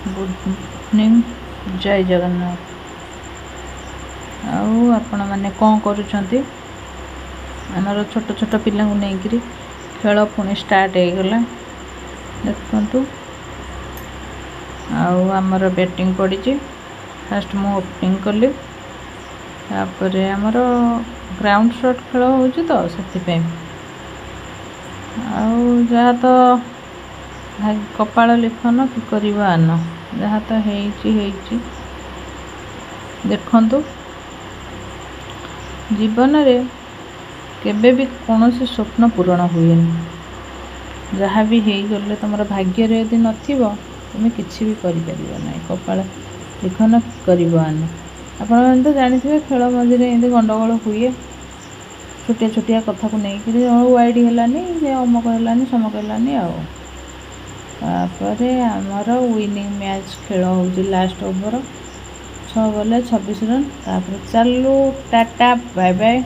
Good evening, ଜୟ ଜଗନ୍ନାଥ। ଆଉ ଆପଣମାନେ କ'ଣ କରୁଛନ୍ତି? ଆମର ଛୋଟ ଛୋଟ ପିଲାଙ୍କୁ ନେଇକିରି ଖେଳ ପୁଣି ଷ୍ଟାର୍ଟ ହେଇଗଲା, ଦେଖନ୍ତୁ। ଆଉ ଆମର ବ୍ୟାଟିଂ ପଡ଼ିଛି। ଫାଷ୍ଟ ମୁଁ ଓପନିଂ କଲି, ତାପରେ ଆମର ଗ୍ରାଉଣ୍ଡ ସଟ୍ ଖେଳ ହେଉଛି ତ ସେଥିପାଇଁ। ଆଉ ଯାହା ତ କପାଳ ଲିଖନ କି କରିବ ଆନ, ଯାହା ତ ହେଇଛି ହେଇଛି। ଦେଖନ୍ତୁ, ଜୀବନରେ କେବେ ବି କୌଣସି ସ୍ୱପ୍ନ ପୂରଣ ହୁଏନି। ଯାହା ବି ହେଇଗଲେ ତୁମର ଭାଗ୍ୟରେ ଯଦି ନଥିବ, ତୁମେ କିଛି ବି କରିପାରିବ ନାହିଁ। କପାଳ ଲିଖନ କରିବ ଆନ। ଆପଣମାନେ ତ ଜାଣିଥିବେ, ଖେଳ ମଝିରେ ଏମିତି ଗଣ୍ଡଗୋଳ ହୁଏ। ଛୋଟିଆ ଛୋଟିଆ କଥାକୁ ନେଇକରି ୱାଇଡ଼ ହେଲାନି, ଯେ ଅମକ ହେଲାନି, ସମକ ହେଲାନି। ଆଉ ତାପରେ ଆମର ୱିନିଂ ମ୍ୟାଚ୍ ଖେଳ ହେଉଛି, ଲାଷ୍ଟ ଓଭର, 6 ବଲ୍ 26 ରନ୍। ତାପରେ ଚାଲୁ, ଟାଟା, ବାଏ ବାଏ।